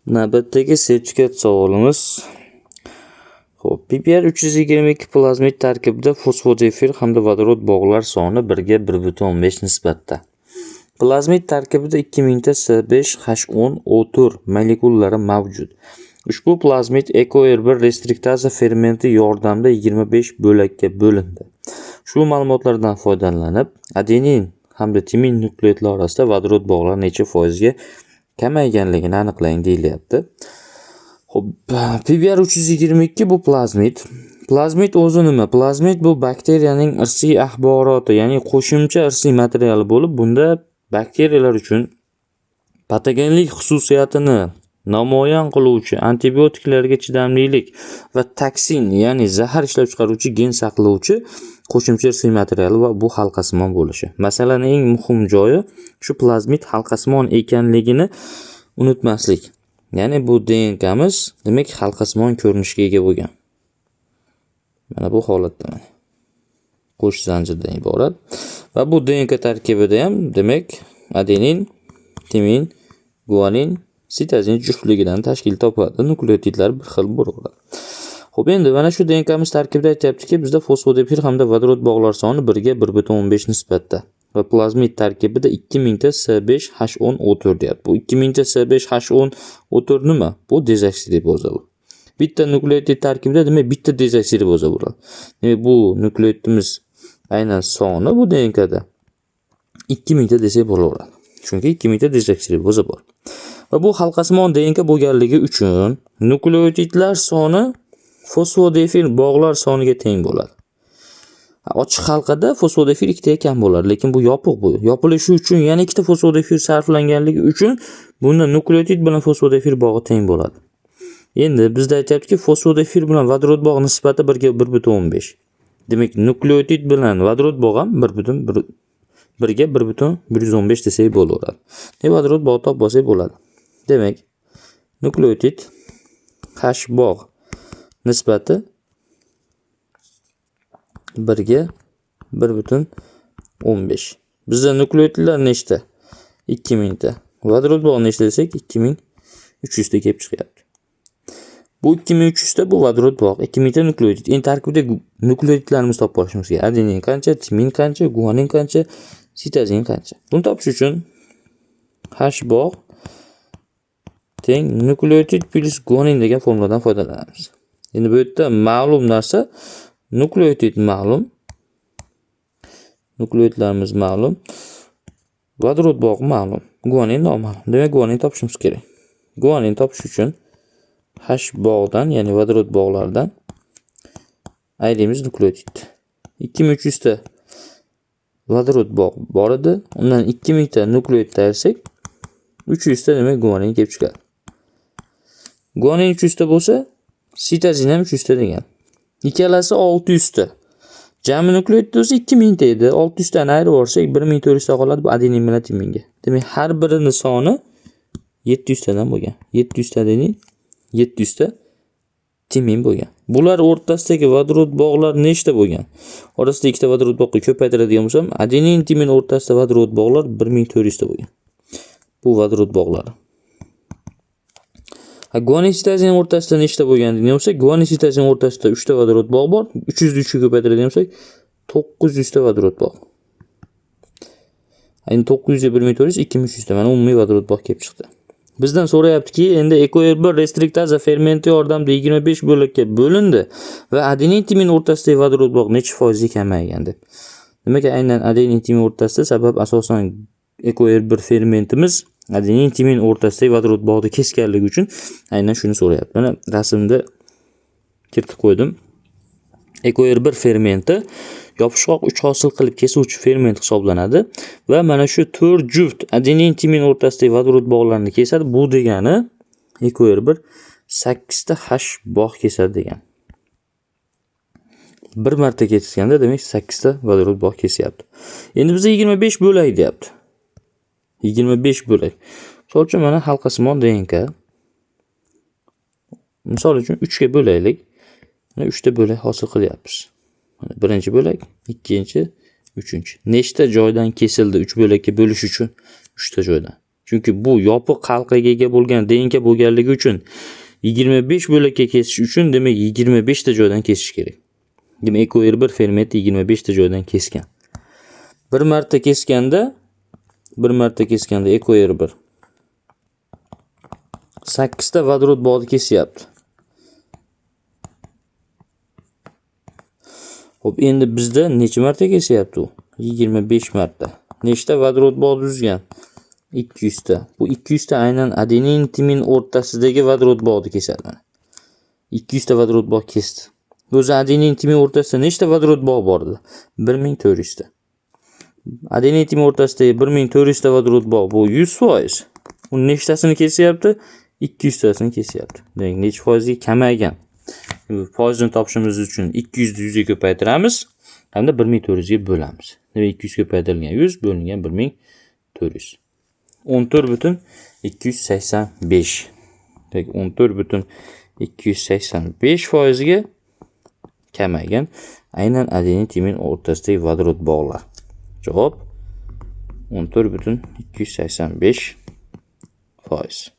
Navbatdagi sertifikat savolimiz. Xo'p, PPR 322 plazmid tarkibida fosfodiefir hamda vodorod bog'lar soni 1 ga 1,5 nisbatda. Plazmid tarkibida 2000 ta C5H10O4 molekulalari mavjud. Ushbu plazmid EcoR1 restriktaza fermenti yordamida 25 bo'lakka bo'lindi. Shu ma'lumotlardan foydalanib, adenin hamda timin nukleotidlar orasida vodorod bog'lar necha foizga kamayganligini aniqlang deyilyapti. Xo'p, PBR 322 bu plazmid. Plazmid o'zi nima? Plazmid bu bakteriyaning irsiy axboroti, ya'ni qo'shimcha irsiy materiali bo'lib, bunda bakteriyalar uchun patogenlik xususiyatini namoyon qiluvchi antibiotiklarga chidamlilik va toksin, ya'ni zahar ishlab chiqaruvchi gen saqlovchi qo'shimcha irsiy materiali va bu halqasimon bo'lishi. Masalaning eng muhim joyi shu plazmid halqasimon ekanligini unutmaslik. Ya'ni bu DNKmiz, demak, halqasimon ko'rinishga ega bo'lgan. Mana bu holatda mana. Qo'sh zanjirdan iborat va bu DNK tarkibida ham, demak, adenin, timin, guanin, sitozin juftligidan tashkil topadi. Nukleotidlar bir xil bo'laveradi. Xo'p, endi mana shu DNKmiz tarkibida aytyaptiki, bizda fosfodiefir hamda vodorod bog'lar soni 1 ga 1,5 nisbatda va plazmid tarkibida 2000 ta C5H10O4 deyapti. Bu 2000 ta C5H10O4 nima? Bu dezoksiriboza bu. Bitta nukleotid tarkibida, demak, bitta dezoksiriboza bo'ladi. Demak, bu nukleotidimiz aynan soni bu DNKda 2000 ta desak bo'laveradi. Chunki 2000 ta dezoksiriboza bor. Va bu halqasimon DNK bo'lganligi uchun nukleotidlar soni fosfodiefir bog'lar soniga teng bo'ladi. Ochiq halqada fosfodiefir ikkitaga kam bo'ladi, lekin bu yopiq bu. Yopilishi uchun yana ikkita fosfodiefir sarflanganligi uchun bunda nukleotid bilan fosfodiefir bog'i teng bo'ladi. Endi bizda aytyaptiki, fosfodiefir bilan vodorod bog' nisbati 1 ga 1,15. Demak, nukleotid bilan vodorod bog' ham 1,1, 1 ga 1,115 desak bo'laveradi. Demak, vodorod bog' topib olsak bo'ladi. Demak, nukleotid H bog' nisbati 1 ga 1,15. Bizda nukleotidlar nechta? 2000 ta. Vodorod bog' nechta desak, 2300 ta kelib chiqyapti. Bu 2300 ta bu vodorod bog', 2000 ta nukleotid. Endi tarkibida nukleotidlarimizni topib olishimiz kerak. Adenin qancha, timin qancha, guanin qancha, sitozin qancha. Buni topish uchun H bog' teng nukleotid plyus guanin degan formuladan foydalanamiz. Endi bu yerda ma'lum narsa nukleotid ma'lum. Nukleotidlarimiz ma'lum. Vodorod bog'i ma'lum. Guanin noma'lum. Demak, guanin topishimiz kerak. Guanin topish uchun H bog'dan, ya'ni vodorod bog'laridan ayiramiz nukleotid. 2300 ta vodorod bog' bor edi. Undan 2000 ta nukleotid ayirsak, 300 ta, demak, guanin kelib chiqadi. Guanin 300 ta bo'lsa, sitozin ham 300 ta degan. Ikkalasi 600 ta. Jami nukleotid bo'lsa 2000 ta edi. 600 tani ayirib yuborsak, 1400 ta qoladi bu adenin bilan timinga. Demak, har birini soni 700 tadan bo'lgan. 700 ta adenin, 700 ta timin bo'lgan. Bular o'rtasidagi vodorod bog'lar nechta bo'lgan? Orasida ikkita vodorod bog'ga ko'paytiradigan bo'lsam, adenin timin o'rtasida vodorod bog'lar 1400 ta bo'lgan. Bu vodorod bog'lari. Ha, guanin sitozin o'rtasida nechta bo'lgan degan bo'lsak, guanin sitozin o'rtasida 3 ta vodorod bog' bor. 300 ni 3 ga ko'paytiradigan bo'lsak, 900 ta vodorod bog'. Endi 900 ga 1400, 2300 ta mana umumiy vodorod bog' kelib chiqdi. Bizdan so'rayaptiki, endi EcoR1 restriktaza fermenti yordamida 25 bo'lakka bo'lindi va adenin timin o'rtasidagi vodorod bog' necha foizga kamaygan deb. Nimaga aynan adenin timin o'rtasida? Sabab asosan EcoR1 fermentimiz adenin timin o'rtasidagi vodorod bog'ni kesganligi uchun aynan shuni so'rayapti. Mana rasmda kiritib qo'ydim. EcoR1 fermenti yopishqoq uch hosil qilib kesuvchi ferment hisoblanadi va mana shu 4 juft adenin timin o'rtasidagi vodorod bog'larini kesadi. Bu degani EcoR1 8 ta H bog' kesadi degan. Bir marta kesganda, demak, 8 ta vodorod bog' kesyapti. Endi bizga 25 bo'lak deyapti. 25 bo'lak. Misol uchun, mana halqasimon DNK. Misol uchun 3 ga bo'laylik. Mana 3 ta bo'lak hosil qilyapmiz. Mana birinchi bo'lak, ikkinchi, uchinchi. Nechta joydan kesildi 3 bo'lakka bo'lish uchun? 3 ta joydan. Chunki Chunki bu yopiq halqaga ega bo'lgan DNK bo'lganligi uchun 25 bo'lakka kesish uchun demak 25 ta joydan kesish kerak. Demak, EcoR1 fermenti 25 ta joydan kesgan. Bir marta keskanda, EcoR1 8 ta vodorod bog'ni kesyapti. Xo'p, endi bizda necha marta kesyapti u? 25 marta. Nechta vodorod bog' tuzgan? 200 ta. Bu 200 ta aynan adenin timin o'rtasidagi vodorod bog'ni kesadi mana. 200 ta vodorod bog' kesdi. O'zi adenin timin o'rtasida nechta vodorod bog' bor edi? 1400 ta. Adenin timin o'rtasidagi 1400 ta vodorod bog' bu 100%. Uni nechtasini kesyapti? 200 tasini kesyapti. Demak, necha foizga kamaygan? Foizini topishimiz uchun 200 ni 100 ga ko'paytiramiz hamda 1400 ga bo'lamiz. Demak, 200 ko'paytirilgan 100 bo'lingan 1400. 14,285. Demak, 14,285 foizga kamaygan aynan adenin timin o'rtasidagi vodorod bog'lar. Javob 14,285 foiz.